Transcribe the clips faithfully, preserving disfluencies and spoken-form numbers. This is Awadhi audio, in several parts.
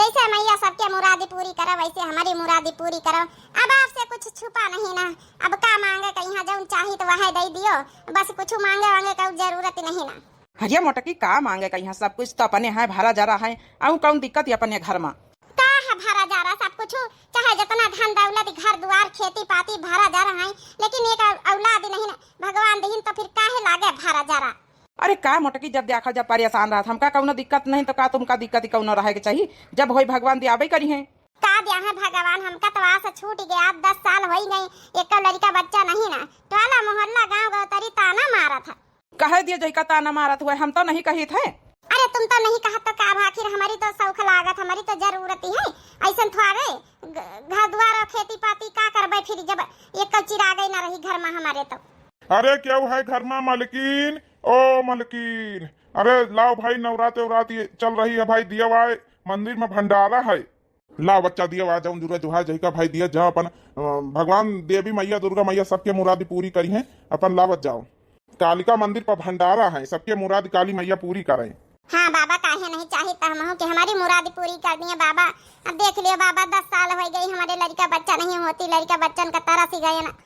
जैसे मैया सबके मुरादी पूरी करो, वैसे हमारी मुरादी पूरी करो। अब आपसे कुछ छुपा नहीं ना। अब का मांगे कहिया, जौन चाही तो वह दे दियो, बस कुछ मांगे वांगे का जरूरत नहीं ना। अरे मोटकी, का मांगे कहिया, सब कुछ तो अपने है, भरा जरा है, अउ कौन दिक्कत है अपने घर में? का है भरा जरा सब कुछ, चाहे जितना धन दौलत, घर दुआर, खेती पाती भरा जरा है, लेकिन एक औ-, औलाद नहीं ना भगवान दीहिन, तो फिर काहे लागे भरा जरा? अरे का मोटकी, जब देखा जब परेशान रहत, हमका कौनो दिक्कत नहीं तो का तुमका दिक्कत ही कौनो रहे के चाहिए? जब होई भगवान दियाबे करिहैं। का दिया है भगवान, हमका तो आस छूट गया, दस साल होई गई, एको लड़का बच्चा नहीं ना। टोला मोहल्ला गांव गौतरी ताना मारत है। कहे दिए जइका ताना मारत हुए, हम तो नहीं कहित है। अरे तुम तो नहीं कहत तो का भा, आखिर हमारी तो शौक लागत, हमारी तो जरूरत ही है। ऐसन थोड़े ग-, घर दुआर और खेती पाती का करबे फिर, जब एक चिराग ही ना रही घर में हमारे तो। अरे केहू है घर में मलकिन? ओ मलकिन, अरे लाओ भाई, नवरात उरात ये चल रही है भाई, दिया वाय मंदिर में भंडारा है। ला बच्चा दिया वा, जौन जुरा जुहा जहिका भाई दिया जा अपन, अ, भगवान देवी मैया दुर्गा मैया सबके मुराद पूरी करिहैं, अपन लावत जाओ। कालिका मंदिर पर भंडारा है, सबके मुराद काली मैया पूरी करे। हाँ बाबा, काहे नहीं चाहित हमहू के हमारी मुराद पूरी कर दिए बाबा। अब देख लियो बाबा, दस साल होइ गई, हमारे लड़का बच्चा नहीं होती, लड़का बच्चन का तरस ही गए ना।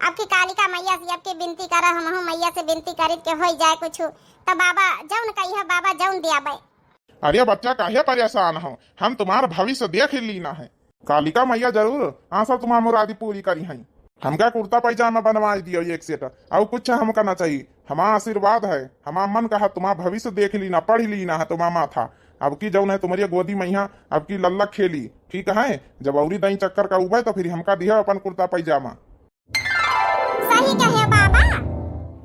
अब की कालिका मैया से अब की विनती करा, हमहू मैया से विनती करित के होइ जाए कुछ, तो बाबा जौन कही है बाबा जौन दियाबे। अरे बच्चा, काहे परेशान हो, हम तुम्हार भविष्य देख ही लीना है। कालिका मैया जरूर आसा तुम्हार मुरादी पूरी करिहैं। हमका कुर्ता पैजामा बनवाई दियो एक सेट, अउ कुछ हमका ना चाहिए। हमार आशीर्वाद है, हमार मन कहा तुम्हार भविष्य देख लीना, पढ़ लीना है तुम्हार माथा। अब की जौन है तुम्हारी गोदी मैया, अब की लल्ला खेली, ठीक है? जब औरी दई चक्कर का उबे तो फिर हमका दिया अपन कुर्ता पैजामा। सही कहे बाबा।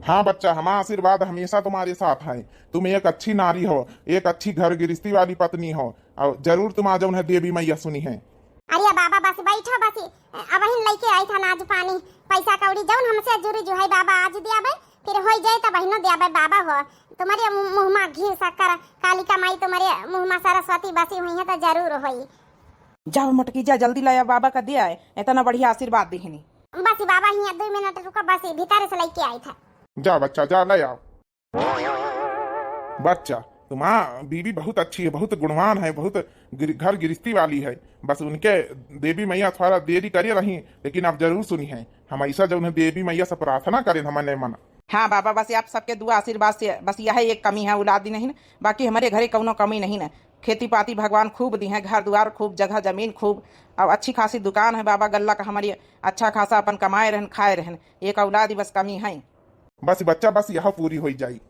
हाँ बच्चा, हमारा आशीर्वाद हमेशा तुम्हारे साथ है। तुम एक अच्छी नारी हो, एक अच्छी घर गृहस्थी वाली पत्नी हो, और जरूर तुम आ जौन है देवी मैया सुनी है। अरे बाबा, बस बैठो, बस अबहिन लेके आई था नाज पानी, पैसा कौड़ी जौन हमसे जुरी जुहाई बाबा, आज दियाबे, फिर होई जाए तब बहिनो दियाबे बाबा हो। तुम्हारे मु-, मुँह मा घी शक्कर, कालिका माई तुम्हारे मुँह मा सरस्वती बसी हुई है तो जरूर होई। जाओ मोटकी, जा जल्दी लाया, बाबा का दिया है, इतना बढ़िया आशीर्वाद दिहनी। बस बाबा, हियाँ दो मिनट रुको, बस भीतर से लेके आई था। जा बच्चा, जा ले आओ। बच्चा, तुम्हार बीवी बहुत अच्छी है, बहुत गुणवान है, बहुत गिर-, घर गृहस्थी वाली है। बस उनके देवी मैया थोड़ा देरी करे रही, लेकिन आप जरूर सुनी है। हम ऐसा जौन है देवी मैया से प्रार्थना करें हमने मन। हाँ बाबा, बस आप सबके दुआ आशीर्वाद से बस यह एक कमी है, औलाद नहीं ना, बाकी हमारे घरे कौनो कमी नहीं ना। खेती पाती भगवान खूब दी है, घर दुआर खूब, जगह जमीन खूब, और अच्छी खासी दुकान है बाबा, गल्ला का हमारी अच्छा खासा अपन कमाए रहन खाए रहन, एक औलाद ही बस कमी है। बस बच्चा, बस यह पूरी होई जाई।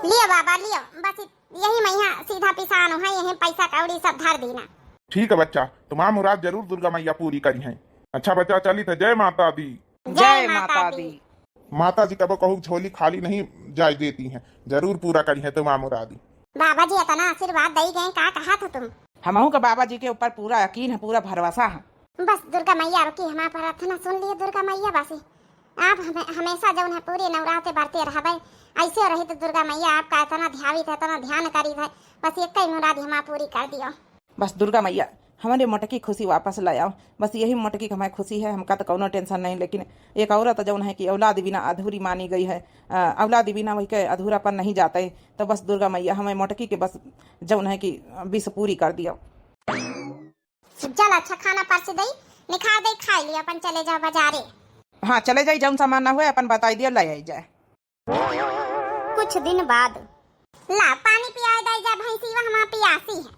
लियो बाबा लियो, बस यही मैया सीधा पिसान है, यही पैसा कौड़ी सब धर दीना। ठीक है बच्चा, तुम्हार मुराद जरूर दुर्गा मैया पूरी करिहैं। अच्छा बच्चा, चली थे, जय माता दी। जय माता दी। माता जी कबो कहू झोली खाली नहीं जाए देती हैं, जरूर पूरा करिहैं तुम्हार मुरादी। बाबा जी इतना आशीर्वाद दई गए, का कहा था तुम? हमहू का बाबा जी के ऊपर पूरा यकीन है, पूरा भरोसा है। बस दुर्गा मैया रुकी, हमार प्रार्थना सुन लिए दुर्गा मैया। बस आप हमे-, हमेशा जौन है पूरे नवरात्रे बरते रहबे, ऐसे रही तो दुर्गा मैया आपका इतना ध्यावित है, इतना ध्यान करीत है, बस एक ही मुराद हमार पूरी कर दियो। बस दुर्गा मैया, हमारे मोटकी खुशी वापस ले आओ। बस यही मोटकी की हमारी खुशी है, हमका तो कौनो tension नहीं, लेकिन एक औरत जौन है कि औलाद बिना अधूरी मानी गई है, अ, औलाद बिना वही के अधूरापन नहीं जाता है। तो बस दुर्गा मैया, हमें मोटकी के बस जौन है कि विश पूरी कर दियो। चल अच्छा, खाना परस दई, निखार दई, खाई लिया, अपन चले जाओ बाजारे। हाँ, चले जाई, जौन सामान ना हुए अपन बताई दियो, ले आई जाए। कुछ दिन बाद। ला पानी पियाए दई जा भैंसी, वह हमार पियासी है।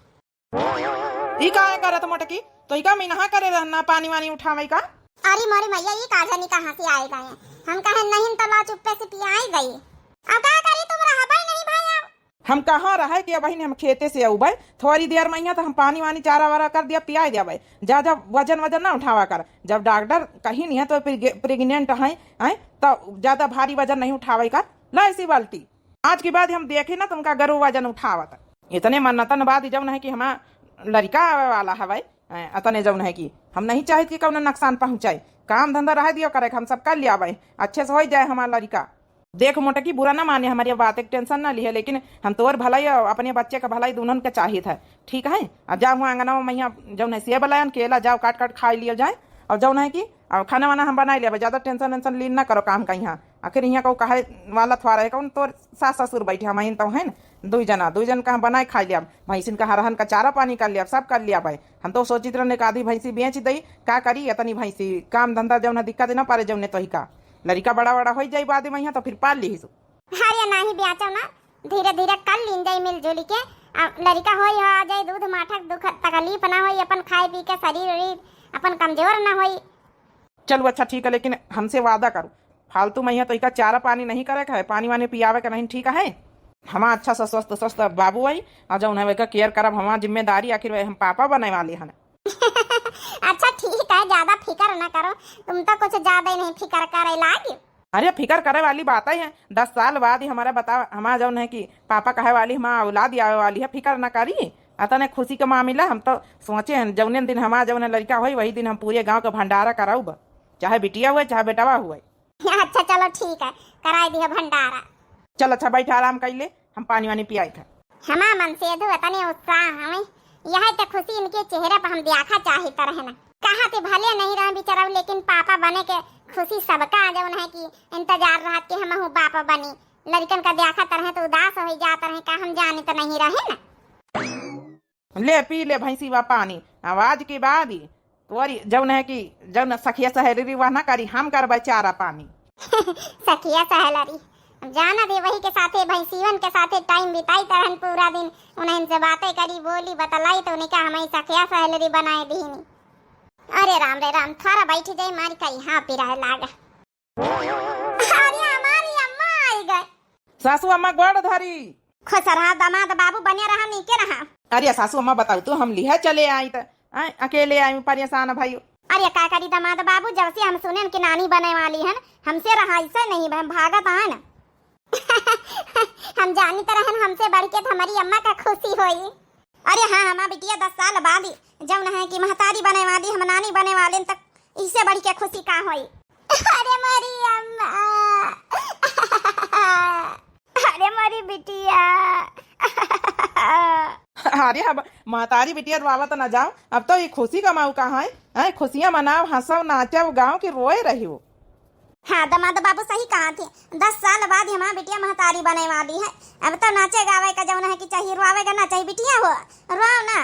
ई काहे करत मोटकी? तो ई का मिनहा करे रहना पानी वानी उठावे का? अरे मोरी मैया, ई का जानी कहाँ से आए गए? हम कहे नहीं तो ला चुप्पे से पियाए गई। अब का करी, तुम रहबे नहीं भाई अब। हम कहाँ रहे कि अबहिन हम खेते से अउबे, थोड़ी देर में यहाँ तो हम पानी वानी चारा वारा कर दिया, पियाए दिया भाई। जा, जा वजन वजन ना उठावा कर। जब डॉक्टर कही नहीं है तो प्रेग-, pregnant है, हैं, तो ज्यादा भारी वजन नहीं उठावे का। ला ऐसी बाल्टी। आज के बाद हम देखे ना तुमका गरु वजन उठावत। इतने मन्नतन बाद जौन है कि हमार लड़का आवे वाला हवे, ए, अतने जौन है कि हम नहीं चाहित कि कौनो नुकसान पहुँचाई। काम धंधा रह दियो करे, हम सब कर लिया भाई, अच्छे से हो जाए हमार लड़का। देख मोटकी, बुरा ना माने हमारी बात, एक tension ना लिहे, लेकिन हम तोर भलाई और अपने बच्चे का भलाई दोनों के चाहित है, ठीक है? अब जाओ हुआ अंगना में यहाँ जौन है सेब लायन, केला, जाओ काट काट खाई लिया जाए, और जौन है कि और खाना वाना हम बनाई लेबे, ज्यादा tension वेंशन लीन ना करो काम का यहाँ। आखिर इहाँ कउ कहे वाला थोड़ा है, कउन तोर सास ससुर बैठे, हमहिन तउ हैं न, दुइ जना, दुइ जन कहाँ बनाए खाइ लियाब, भैंसिन कहाँ रहन का चारा पानी कर लियाब, सब कर लियाब है। हम तउ सोचित रहन एक आधी भैंसी बेच दई, का करी, एतनी भैंसी, काम धंधा जउन है दिक्कत न परे, जउने तोही का, लरिका बड़ा बड़ा होइ जाई बाद में इहाँ तउ फिर पाल लिहिसु। अरे नाही ब्याचो ना, धीरे धीरे कर लीन जाई मिलजुल के। आ, लरिका होई हो आ जाई, दूध माठक दुख तकलीफ ना होई, अपन खाए पी के शरीर उरीर अपन कमजोर ना होई। चलू अच्छा ठीक है, लेकिन हमसे वादा करू, फालतू में यहाँ तोहिका चारा पानी नहीं करे के है, पानी वानी पियावे के नहीं, ठीक है? हमा अच्छा से स्वस्थ स्वस्थ बाबू आई, और जउन है वहिका केयर करब, हमा जिम्मेदारी, आखिर वह हम पापा बने वाले हन। अच्छा ठीक है, ज्यादा फिकर ना करो, तुम तो कुछ ज्यादा ही नहीं फिकर करे लाग। अरे फिकर करे वाली बात है, दस साल बाद ही हमारा बता, हमारा जउन है कि पापा कहे वाली, हमारा औलाद ही आवे वाली है, फिकर ना करी। अतने खुशी का मामला, हम तो सोचे हैं जउने दिन हमारा जउने लड़का होई, वही दिन हम पूरे गांव का भंडारा कराउब, चाहे बिटिया हुए चाहे बेटवा हुए। अच्छा चलो ठीक है, कराई दिया भंडारा। चल अच्छा बैठ, आराम कर ले, हम पानी वानी पियाई था। हमा मन से दो इतने उत्साह हमें, यह तो खुशी इनके चेहरे पर हम देखा चाहित रहे ना। कहा थे भले नहीं रहे बेचारा, लेकिन पापा बने के खुशी सबका आ जउन है कि इंतजार रहत कि हमहू बाप बनी। लड़कन का देखत रहे तो उदास हो जात रहे, का हम जाने तो नहीं रहे ना। ले पी ले भैंसी वा पानी, आवाज के बाद ही तोरी जउन है कि जउन सखिया सहेलरी वह ना करी, हम करबै चारा पानी। सखिया सहेलरी, हम जाना दे वही के साथे, भैंसीवन के साथे टाइम बिताई तरहन पूरा दिन, उन्हें से बातें करी, बोली, बतलाई, तो उन्हें का हमें सखिया सहेलरी बनाए दीनी। अरे राम रे राम, थारा बैठ जाई मारी कई हाँ पिराए लागा। अरे हमारी अम्मा आई गए। सासू अम्मा गोड़ धरी। खुश रहा दामाद बाबू, बने रहा, नीके रहा। अरे सासू अम्मा बताऊ तो, हम लिहा चले आई त, आय, अकेले आई परेशान भाई। अरे का करी दामाद बाबू, जब से हम सुनेन कि नानी बने वाली हन, हमसे रहा ऐसे नहीं, हम भागत आन। हम जानित रहन हमसे बढ़ के त हमारी अम्मा का खुशी होई। अरे हाँ, हमार बिटिया दस साल बाद ही जउन है कि महतारी बने वाली, हम नानी बने वाले, तक इससे बढ़ के खुशी का होई? अरे मोरी अम्मा, अरे मोरी बिटिया। अरे अब महतारी बिटिया रोआवत न जाओ, अब तो ये खुशी का मौका है, हैं? खुशियाँ मनाओ, हंसो, नाचो, गाँव की रोए रही हो। हाँ, दामाद बाबू सही कहा थे, दस साल बाद हमार बिटिया महतारी बने वाली है। अब तो नाचे गावे का जउन है कि चाहिए, रोवे का ना चाहिए, बिटिया हो, रोओ ना।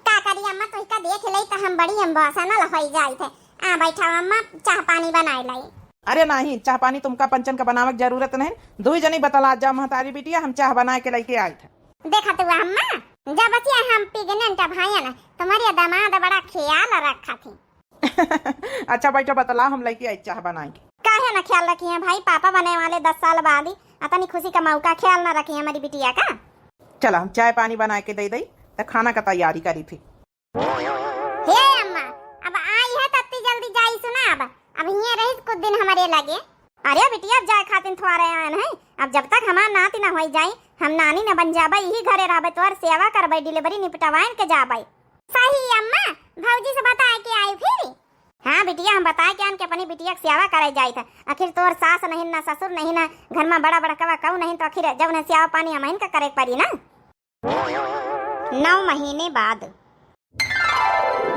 का करी अम्मा, तोहिका देख लई त हम बड़ी इमोशनल होई जाइत है। आ बैठा अम्मा, चाह पानी बनाए लाई। अरे नहीं, चाह पानी तुमका पंचन का बनावे की जरूरत नहीं, दुई जनी बतला जाओ महतारी बिटिया, हम चाह बनाए के लेके आइत है। देखा तू अम्मा, जब से हम प्रेग्नेंट भयन, तुम्हारे दामाद बड़ा ख्याल रखा थी। अच्छा बैठो, बतलाओ, हम लेके आई चाह बनाए के। काहे ना ख्याल रखी है भाई, पापा बने वाले दस साल बाद ही, अतनी खुशी का मौका ख्याल ना रखी है हमारी बिटिया का। चला हम चाय पानी बनाए के दे दई, त खाना का तैयारी करी फिर। हे अम्मा, अब आई है तत्ती जल्दी जाई सुना, अब अब हिये रही कुछ दिन हमारे लगे। अरे बिटिया, अब जाए खातिर थोड़े आयन है, अब जब तक हमार नाती ना होई जाई, हम नानी न बन जाबे, यही घरे रहबे, तोर सेवा करबे, डिलीवरी निपटवाइन के जाबे। सही अम्मा, भौजी से बताए के आई फिर। हाँ बिटिया, हम बताए के आन के अपनी बिटिया के सेवा करे जाइत है। आखिर तोर सास नहीं ना ससुर नहीं ना घर में बड़ा बड़कवा कऊ नहीं, तो आखिर जब न सेवा पानी हमहिन का करे के पड़ी ना। नौ महीने बाद।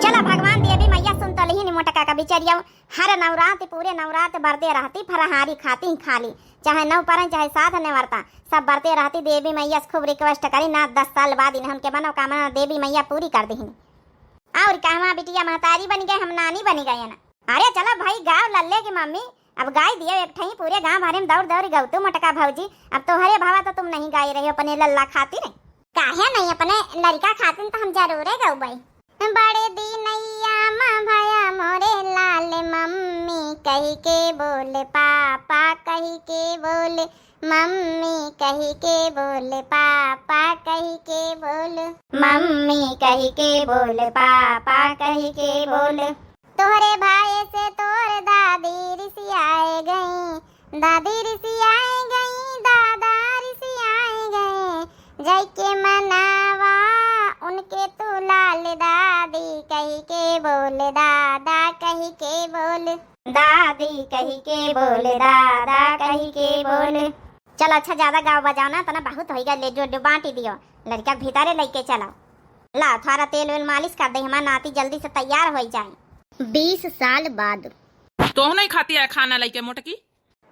चला भगवान देवी मैया सुन तो लिही मोटका का बिचरिया। हर नवरात पूरे नवरात बरते रहती, फरहारी खाती ही खाली, चाहे नौ परन चाहे सात नेवरता, सब बरते रहती। देवी मैया से खूब रिक्वेस्ट करी ना, दस साल बाद इन्हन के मनोकामना देवी मैया पूरी कर दीही। और कहवा बिटिया महतारी बन गए, हम नानी बन गए ना। अरे चलो भाई गाओ लल्ले की मम्मी, अब गाई दियो एक ठही, पूरे गांव भरे में दौड़ दौड़ गौतू मोटका भौजी, अब तोहरे भावा तो तुम नहीं गाई रही अपने लल्ला खातिर। काहे नहीं, अपने लड़का खातिर तो हम जरूरे गौबई। बड़े दिनैया मा भया मोरे लाल, मम्मी कही के बोल, पापा कही के बोल, मम्मी कही के बोल, पापा कही के बोल। मम्मी कही के बोल, पापा कही के बोल। तोहरे भाई से तोर दादी रिसियाए गई, दादी रिसियाए गई, दादा रिसियाए गए। जाइके मनावा उनके तू लाल, दादी कही के बोल, दादा कही के बोल। दादी कही के बोल, दादा कही के बोल। चल अच्छा, ज्यादा गाओ बजाओ ना, तना बहुत होई गए, ले जो, जो बांटी दियो, लड़का के भीतरे लेके चलो। ला, थोड़ा तेल वेल मालिश कर दे, हमार नाती जल्दी से तैयार हो जाए। बीस साल बाद। तोहने खाती है खाना लेके मोटकी?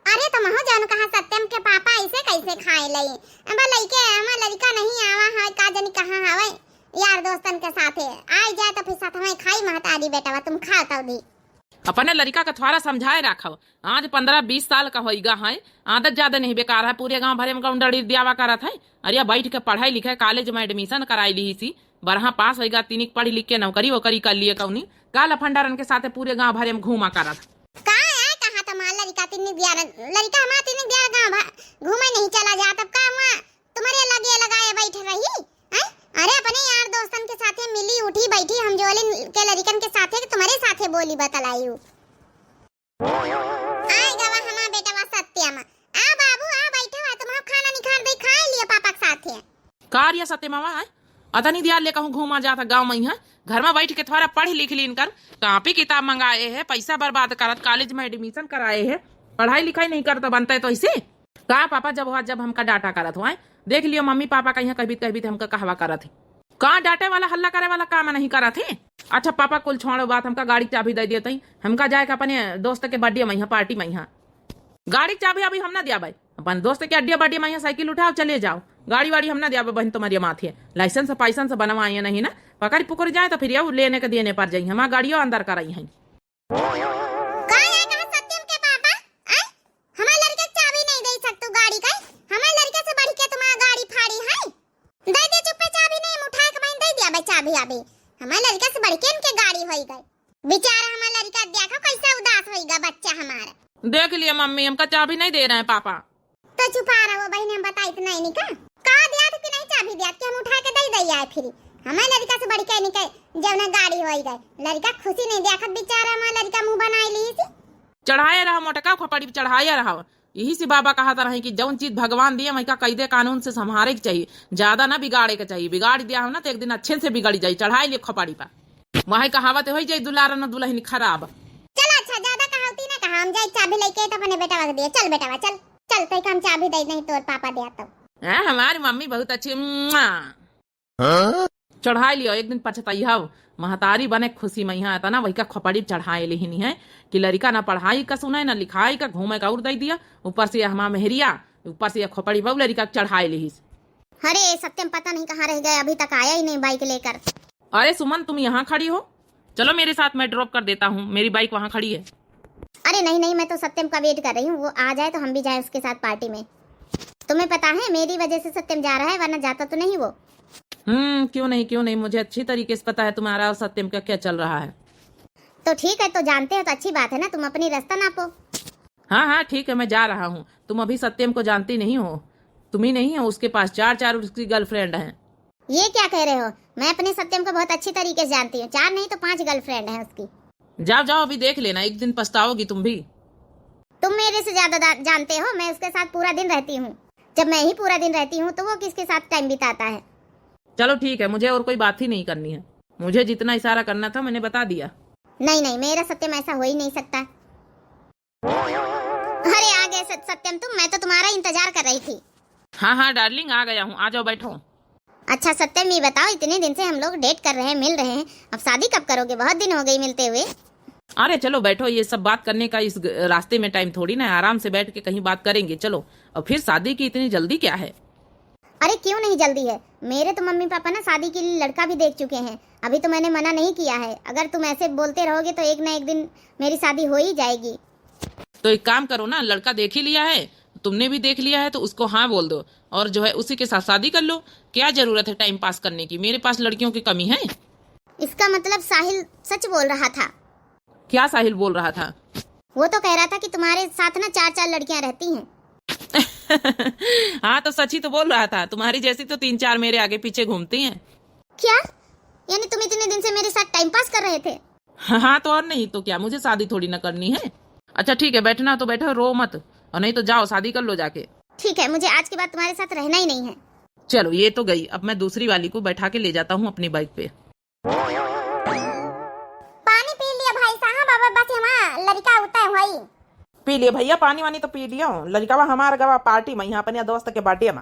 अरे तुमहू जान कहा सत्यम के पापा ऐसे कैसे खाए लई? अब लइके हमार लड़का नहीं आवा है, का जानी कहाँ हवे, यार दोस्तन के साथे। आइ जाए तो फिर साथ में खाई महतारी बेटवा, तुम खाओ तब दी। अपने लड़का का थोड़ा समझाए रखो, आज पन्द्रह बीस साल का होइगा है, आदत ज्यादा नहीं बेकार है, पूरे गांव भरे में गौंडड़ी दियावा करत है। अरे बैठ के पढ़ाई लिखे, कॉलेज में एडमिशन कराई ली सी, बरहा पास होइगा, तीनिक पढ़ लिख के नौकरी वोकरी कर लिए कौनी, का लफंडरन के साथे पूरे गांव भरे में घूमा करत। का है कहा तो मार लड़का तीनिक दिया, लड़का हमार तीनिक दिया गांव भा-, घूमे नहीं चला जात, अब का हुआ तुम्हारे लगे लगाए बैठ रही? हैं? अरे अपने यार दोस्तन के साथे मिली उठी बैठी हम जोलिन के लड़िकन के साथे तुम्हारे साथे बोली बतलाई हूँ। आए गवा हमार बेटवा सत्यम। आ बाबू, आ बैठा हुआ, तुम्हारा खाना निखार दे, खाए लियो पापा के साथे। का रिया सत्यमवा है? अतनी दिया ले कहूँ घूमा जाता गाँव में, यहाँ घर में बैठ के थोड़ा पढ़ लिख लीन कर, कापी किताब मंगाए है, पैसा बर्बाद करत, कॉलेज में एडमिशन कराए है, पढ़ाई लिखाई नहीं करता बनता है तो इसे का पापा, जब हुआ जब हमका डांटा करत हुआ है, देख लियो मम्मी पापा का यहाँ कहबी कहबी हमका कहवा करत है। का डांटे वाला हल्ला करे वाला काम नहीं करत है। अच्छा पापा कुल छोड़ो बात, हमका गाड़ी के चाबी दे दियो तई, हमका जाए के अपने दोस्त के बर्थडे में यहाँ पार्टी में यहाँ। गाड़ी के चाबी अभी हम ना दिया भाई, अपन दोस्त के अड्डे बर्थडे में यहाँ साइकिल उठाओ चले जाओ, गाड़ी वाड़ी हम ना दिया बहन तुम्हारे माथे। लाइसेंस पाइसेंस बनवाए नहीं ना, पकड़ पुकड़ जाए तो फिर ये लेने के देने पर जाई, हमारा गाड़ियों अंदर कराई है। का है कहा सत्यम के पापा? आय? हमार लड़का के चाबी नहीं दे सकतू गाड़ी का? हमार लड़का से बढ़ के तुम्हारा गाड़ी फाड़ी है? दे दे चुप्पे चाबी नहीं, हम उठा के मैं दे दिया बे चाबी अभी। हमार लड़का से बढ़ के इनके गाड़ी होई गई। बेचारा हमार लड़का देखो कैसे उदास होई गा बच्चा हमारा। देख लिया मम्मी, हमका चाबी नहीं दे रहे हैं पापा। तो छुपा रहो बहन, हम बताइत नहीं निका। का दिया तो कि नहीं चाबी दिया कि हम उठा के दे दे आए फिर। हमारे लड़का से बढ़ के निके जौना गाड़ी होई गए। लड़का खुशी नहीं देखत बेचारा, हमारा लड़का मुंह बनाए ली सी। चढ़ाए रहा मोटका खोपड़ी पे, चढ़ाए रहा। यही से बाबा कहत रहे कि जौन चीज भगवान दिए वही का कैदे कानून से संभारे के चाहिए, ज्यादा ना बिगाड़े के चाहिए। बिगाड़ दिया हो ना तो एक दिन अच्छे से बिगड़ जाई। चढ़ाए लिए खोपड़ी पर, वही कहावत होई जाई दुलारा न दुल्हन खराब। चल अच्छा, ज्यादा कहावती ना कहा, हम जाई चाबी लेके तो अपने बेटा के दिए। चल बेटा चल। चल, तोहका हम चाबी दे नहीं, तोर पापा दे तो। हाँ, हमारी मम्मी बहुत अच्छी। मुआ। हाँ? चढ़ाई लियो, एक दिन पछताई हव। महतारी बने खुशी में यहाँ इतना वही का खोपड़ी चढ़ाए लेहिनी है कि लड़का ना पढ़ाई का सुने, ना लिखाई का, घूमे का और दे दिया। ऊपर से ये हमार मेहरिया, ऊपर से ये खोपड़ी बहू लड़का चढ़ाए लेहिस। अरे सत्यम पता नहीं कहाँ रह गए, अभी तक आया ही नहीं बाइक लेकर। अरे सुमन, तुम यहाँ खड़ी हो, चलो मेरे साथ, मैं ड्रॉप कर देता हूँ, मेरी बाइक वहाँ खड़ी है। अरे नहीं नहीं, मैं तो सत्यम का वेट कर रही हूँ, वो आ जाए तो हम भी जाएं उसके साथ पार्टी में। तुम्हें पता है मेरी वजह से सत्यम जा रहा है, वरना जाता तो नहीं वो। हम्म, क्यों नहीं, क्यों नहीं, मुझे अच्छी तरीके से पता है तुम्हारा और सत्यम का क्या चल रहा है। तो ठीक है, तो जानते हो तो अच्छी बात है ना, तुम अपनी रास्ता नापो। हाँ हाँ ठीक है, मैं जा रहा हूँ। तुम अभी सत्यम को जानती नहीं हो, तुम ही नहीं हो उसके पास, चार चार उसकी गर्लफ्रेंड हैं। ये क्या कह रहे हो? मैं अपने सत्यम को बहुत अच्छी तरीके से जानती हूँ, चार नहीं तो पांच गर्लफ्रेंड हैं उसकी। जाओ जाओ, अभी देख लेना, एक दिन पछताओगी तुम भी। तुम मेरे से ज्यादा दा- जानते हो, मैं उसके साथ पूरा दिन रहती हूँ। जब मैं ही पूरा दिन रहती हूँ तो वो किसके साथ टाइम बिताता है? चलो ठीक है, मुझे और कोई बात ही नहीं करनी है। मुझे जितना इशारा करना था मैंने बता दिया। नहीं नहीं, मेरा सत्यम ऐसा हो ही नहीं सकता। अरे आ गए सत-, सत्यम तुम, मैं तो तुम्हारा इंतजार कर रही थी। हाँ हाँ डार्लिंग, आ गया हूँ, आ जाओ बैठो। अच्छा सत्यम, ये बताओ, इतने दिन से हम लोग डेट कर रहे हैं, मिल रहे हैं, अब शादी कब करोगे? बहुत दिन हो गई मिलते हुए। अरे चलो बैठो, ये सब बात करने का इस ग-, रास्ते में टाइम थोड़ी ना है, आराम से बैठ के कहीं बात करेंगे। चलो, और फिर शादी की इतनी जल्दी क्या है? अरे क्यों नहीं जल्दी है, मेरे तो मम्मी पापा ना शादी के लिए लड़का भी देख चुके हैं, अभी तो मैंने मना नहीं किया है। अगर तुम ऐसे बोलते रहोगे तो एक ना एक दिन मेरी शादी हो ही जाएगी। तो एक काम करो ना, लड़का देख ही लिया है, तुमने भी देख लिया है, तो उसको हाँ बोल दो और जो है उसी के साथ शादी कर लो। क्या जरूरत है टाइम पास करने की, मेरे पास लड़कियों की कमी है। इसका मतलब साहिल सच बोल रहा था। क्या साहिल बोल रहा था? वो तो कह रहा था कि तुम्हारे साथ ना चार चार लड़कियां रहती हैं। हाँ तो सच ही तो बोल रहा था, तुम्हारी जैसी तो तीन चार मेरे आगे पीछे घूमती हैं। क्या? यानी तुम इतने दिन से मेरे साथ टाइम पास कर रहे थे? हाँ, हाँ, तो और नहीं तो क्या, मुझे शादी थोड़ी ना करनी है। अच्छा ठीक है, बैठना तो बैठो, रो मत, और नहीं तो जाओ शादी कर लो जाके। ठीक है, मुझे आज के बाद तुम्हारे साथ रहना ही नहीं है। चलो ये तो गई, अब मैं दूसरी वाली को बैठा के ले जाता हूँ अपनी बाइक पे। पानी पी लिया भाई साहब, अब बस हमार लड़का उतय होई। पी लिया भैया, पानी वानी तो पी लियो, लड़कावा हमार गवा पार्टी में यहाँ अपने दोस्त के बर्थडे में।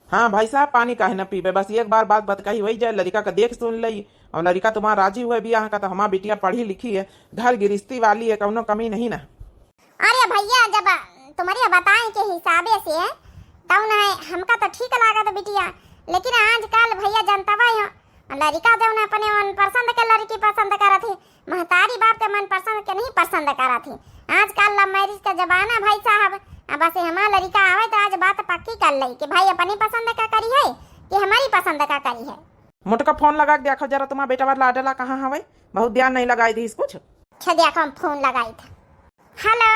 हाँ भाई साहब, पानी काहे न पीबे, बस एक बार बात बतकही होई जाए, लड़का का देख सुन लई, और लड़का तुम्हार राजी हुए बियाह का, तो हमार बिटिया पढ़ी लिखी है, घर गिरस्ती वाली है, कौनो कमी नहीं ना। अरे भैया, जब तुम्हरे बताए के हिसाबे से, तउन है, हमका तो ठीक लागत बिटिया, लेकिन आजकल भइया जनतवा हो, लड़िका जउन अपने मन पसंद के लड़की पसंद करत ही, महतारी बाप के मन पसंद के नहीं पसंद करत ही। आजकल love marriage का जमाना भाई साहब। अब बस हमार लड़िका आवे तो आज बात पक्की कर लई कि भाई अपनी पसंद का करिहै कि हमरी पसंद का करिहै। मोटका फोन लगा के देखो जरा, तुम्हार बेटवा लाडला कहाँ हवे? बहुत ध्यान नहीं लगाई दिहिस कुछ। अच्छा देखो, हम फोन लगाई था। हेलो,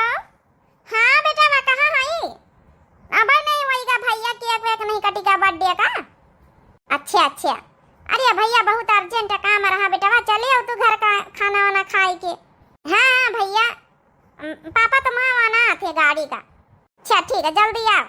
हाँ बेटवा, कहाँ हई? अबे नहीं वही का भइया, केक वेक नहीं कटी का birthday का? अच्छा अच्छा। अरे भइया बहुत urgent काम रहा बेटवा, चले आओ तू घर का खाना वाना खाए के। हाँ हाँ भइया, अम, पापा तो माँ वाना आथे गाड़ी का। अच्छा ठीक है, जल्दी आओ।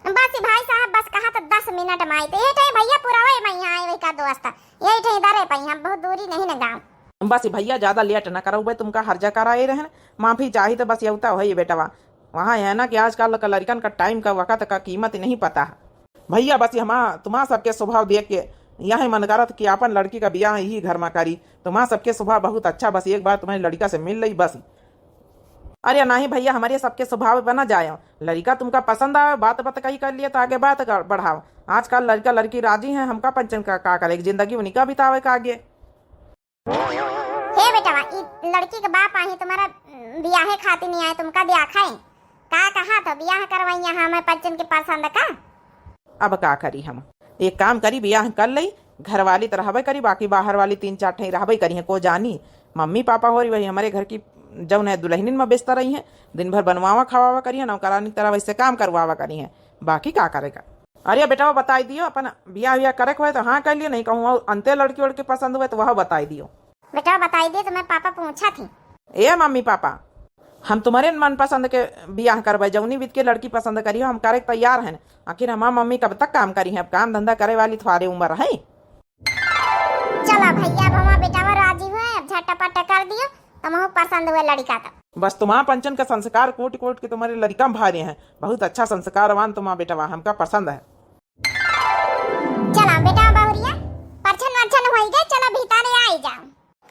बस भाई साहब, बस कहा तो दस मिनट में आई तो यही टाइम भइया पूरा वही मैं यहाँ आए वही का दोस्त, यही टाइम इधर है पई, हम बहुत दूरी नहीं ना गाँव। बस भइया ज्यादा late न करउबे, तुमका हर जगह आए रहन, माफी चाही तो बस यउता होई बेटवा। वहाँ है ना कि आजकल का लड़िकन का time का वक्त का कीमत नहीं पता है। भइया बस हमा तुम्हार सबके स्वभाव देख के यही मन करत कि अपन लड़की का बियाह यही घर में करी। तुम्हार सबके स्वभाव बहुत अच्छा, बस एक बार तुम्हारी लड़िका से मिल लई बस। अरे नहीं भइया, हमरे सबके स्वभाव बना जाए, लड़िका तुमका पसंद आवे, बात बात कही कर लिए तो आगे बात कर, बढ़ाओ। आजकल लड़िका लड़की राजी हैं, हमका पंचन का, का करे, जिंदगी उन्हीं का बितावे का आगे। हे बेटवा, ई लड़की के बाप आए तुम्हारा बियाहे खातिर नहीं आए, तुमका देखा है का कहा तो बियाह करवाई यहाँ हमें पंचन के पसंद का। अब का करी हम, एक काम करी, बियाह कर लई, घर वाली तो रहबे करी, बाकी बाहर वाली तीन चार ठे रहबे करी हैं, को जानी। मम्मी पापा हो रही वही हमरे घर की जउन है दुल्हनिन में व्यस्त रही हैं, दिन भर बनवावा खवावा करी हैं, नौकरानी की तरह वैसे काम करवावा करी हैं, बाकी का करेगा। अरे बेटवा बताई दियो, अपन बियाह वियाह करे के होए तो हाँ कर लियो, नहीं कहूँ और अंते लड़की वड़की पसंद हुए तो वह बताई दियो। बेटवा बताई दियो, तुम्हें पापा पूछा थी। ए मम्मी पापा, हम तुम्हरे मनपसंद के बियाह करबे, जउनी विध के लड़की पसंद करियो, हम करे के तैयार हैं। आखिर हमार मम्मी कब तक काम करी हैं, अब काम धंधा करे वाली थोड़े उम्र है। चला भइया, अब हमार बेटवा राजी हुए, अब झटपट कर दियो, तुमहू पसंद हुए लड़िका तो। बस तुम्हार पंचन का संस्कार कूट कूट के तुम्हरे लड़िका में भारे हैं, बहुत अच्छा संस्कारवान तुम्हार बेटवा, हमका पसंद है। चला बेटा बहुरिया, परछन वरछन होई गए, चला भीतरे आई जाओ।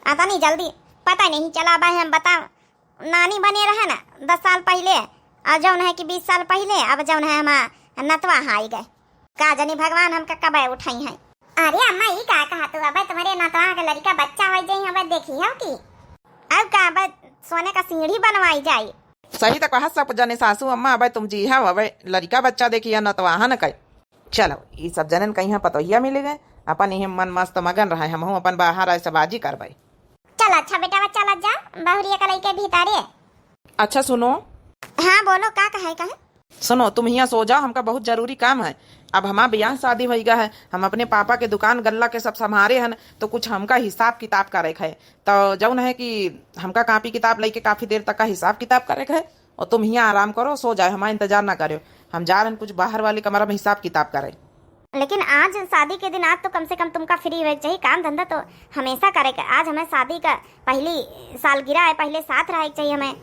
अतनी जल्दी पता नहीं चला बा, हम बताओ, नानी बने रहे ना दस साल पहिले, और जउन है कि बीस साल पहिले, अब जउन है हमार नतवा आई गए। का जानी भगवान हमका कबे उठाई हैं। अरे अम्मा, ई का कहा तू? अबे तुम्हरे नतवा के लड़िका बच्चा हो जाई, अबे देखी हो की। अब का, अबे सोने का सीढ़ी बनवाई जाई। सही तो कहा सब जने सासू अम्मा, अबे तुम जी हो, अबे लड़िका बच्चा देखी है नतवा है न कई। चलो, ई सब जनन कहीं पतोहिया मिली गए, अपन इहे मन मस्त मगन रहे, हमहू अपन बाहर आए सबाजी करबे। चल अच्छा बेटा, चल जा, बहुरिया का लइके भीतरे। अच्छा सुनो। हाँ बोलो, का कहे, कहे? सुनो, तुम हियाँ सो जाओ, हमका बहुत जरूरी काम है। अब हमार बियाह शादी होइगा है, हम अपने पापा के दुकान गल्ला के सब संभारे हन, तो कुछ हमका हिसाब किताब करे के है। तो जउन है कि हमका कापी किताब लइके काफी देर तक का हिसाब किताब करे के है, और तुम हियाँ आराम करो, सो जाओ, हमारा इंतजार ना करो। हम जा रहे हैं कुछ बाहर वाले कमरा में हिसाब किताब करे। लेकिन आज शादी के दिन, आज तो कम से कम तुमका free होए के चाहिए, काम धंधा तो हमेशा करे के। आज हमें शादी का पहली सालगिरह है, पहले साथ रहे के चाहिए हमें।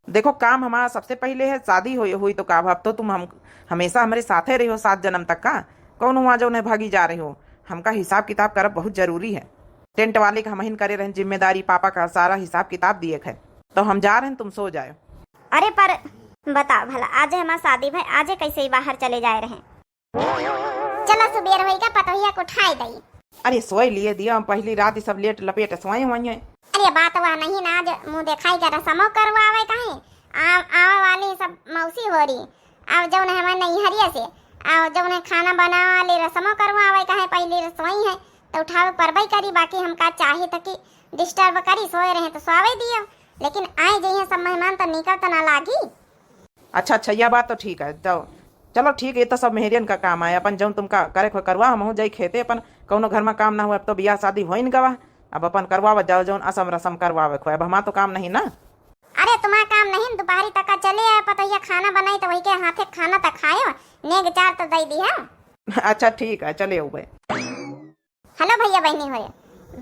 देखो, काम हमारा सबसे पहले है, शादी हुई, हुई तो का, अब तो तुम हम हमेशा हमरे साथे रही हो सात जन्म तक का, कौन हुआ जउन है भागी जा रही हो? हमका हिसाब किताब करब बहुत जरूरी है। टेंट वाले का हमहिन करे रहन जिम्मेदारी, पापा का सारा हिसाब किताब दिए के है, तो हम जा रहे हैं, तुम सो जाओ। अरे पर बताओ भला, आज हमार शादी भय, आज कैसे ही बाहर चले जाए रहे? चला सुबेर होई का, पतोहिया को उठाए दई। अरे सोए लिए दिया, हम पहली रात ही सब लेट लपेट सोए हुए हैं। अरे बात वह नहीं ना, आज मुँह देखाई का रसमो करवावे कहे, आ, आवे वाली सब मौसी हो रही, अब जउन है हमारे नैहरिया से, अब जउन है खाना बनावे वाली रसमो करवावे कहे, पहली रसोई है तो उठावे परबई करी, बाकी हमका चाहे तो कि disturb करी, सोए रहे तो सोवे दियो, लेकिन आए जइहे सब मेहमान तो निकल तो ना लागी। अच्छा, अच्छा, यह बात तो ठीक है। तो चलो ठीक है, ये तो सब मेहरियन का काम है। अपन जउन तुमका करे को करवा, हमहू जाई खेते अपन, कउनो घर में काम ना हुआ। अब तो बियाह शादी होइन गवा, अब अपन करवावत जाओ जउन असम रसम करवावे को। अब हमार तो काम नहीं ना। अरे तुम्हार काम नहीं, दोपहरी तक का चले आए, पतोहिया खाना बनाई तो वही के हाथे खाना तो खायो, नेग चार तो दई दिहा। अच्छा ठीक है, चले आउबे। Hello भइया बहिनी होए,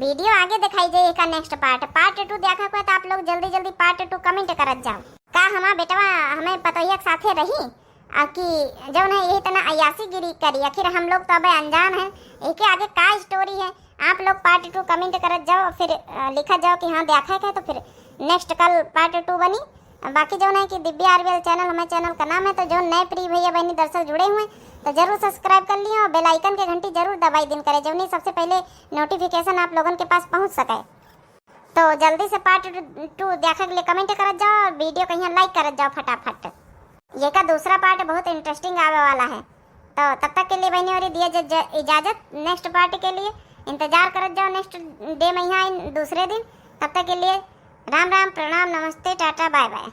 video आगे देखाई जाई, एका next part, part two देखा को है तो आप लोग जल्दी जल्दी part two comment करत जाओ। का हमार बेटवा हमें पतोहिया के साथे रही, आ कि जउन है यही तना अय्यासी गिरी करी? आखिर हम लोग तो अबे अनजान हैं, एके आगे का story है? आप लोग part two comment करत जाओ, फिर, अ, लिखत जाओ कि हाँ देखा है तो फिर next कल part two बनी। बाकी जौन है कि दिव्या आरवीएल चैनल हमारे चैनल का नाम है, तो जौन नए प्रिय भैया बहनी दर्शक जुड़े हुए, तो जरूर सब्सक्राइब कर लियो और बेल आइकन के घंटी जरूर दबाई दिन करे, जौनी सबसे पहले नोटिफिकेशन आप लोगन के पास पहुँच सके। तो जल्दी से पार्ट टू देखे के लिए कमेंट करत जाओ और वीडियो कहीं लाइक करत जाओ फटाफट। ये का दूसरा पार्ट बहुत इंटरेस्टिंग आवे वाला है। तो तब तक के लिए बहनी और दिया ज-, ज-, इजाजत। नेक्स्ट पार्ट के लिए इंतजार करत जाओ, नेक्स्ट डे में यहाँ आइन दूसरे दिन। तब तक के लिए राम राम, प्रणाम, नमस्ते, टाटा, बाय बाय।